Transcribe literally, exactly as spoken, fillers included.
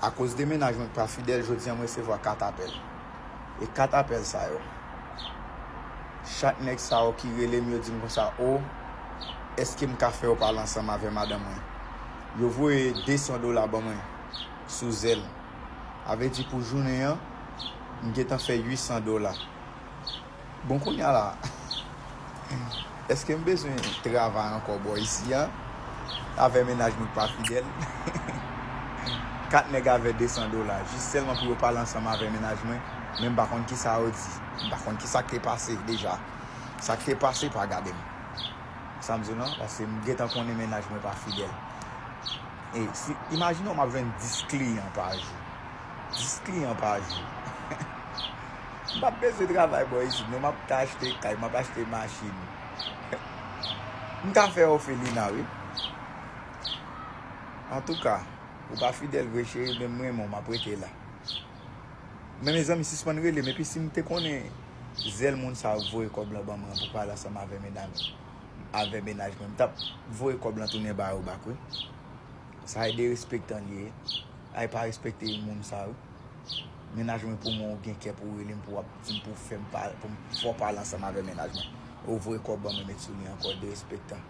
Akoz de mennaj mwen k pa fidèl, jodi a m resevwa kat apèl. E kat apèl sa yo, chak nèg sa yo ki rele m, yo di m konsa, "O, èske m ka fè w pale ansanm avè madanm mwen?" Yo voye de san dola ban mwen sou Zelle. A vle di pou jounen an, m gentan fè uit san dola. Bon, kounye a la, èske m bezwen travay ankò bò isi a avè mennaj mwen k pa fidèl? Kat nèg avè de san dola, jis sèlman pou yo pale ansanm avè mennaj mwen, men m pa konn kisa yo di. M pa konn kisa k te pase deja. Sa k te pase pa gade m. Sa m di w lan, paske m gentan konnen mennaj mwen pa fidèl. E si, imajine w m ap jwenn dis kliyan pa jou. Dis kliyan pa jou. M p ap bezwen travay bò isit, non, m ap ka achte kay, m ap achte machin. M ka fè òfelina, wi. Antouka, ou pa fidèl vre, cheri, men m renmen w, m ap rete la. Men mezanmi, sispann rele m, epi si m te konnen Zelle moun sa yo k voye kòb lan ban mwen pou pale ansanm avè medam, avè mennaj mwen, m t ap voye kòb lan tounen ba yo bak, wi. Sa e derespektan li ye. Ay pa respekte moun sa yo. Mennaj mwen pou mwen ou gen kè pou w rele m pou w ap di m pou w fè m pa, pou m fè w pale ansanm avè mennaj mwen. Ou voye kòb ban mwen met sou li ankò, derespektan.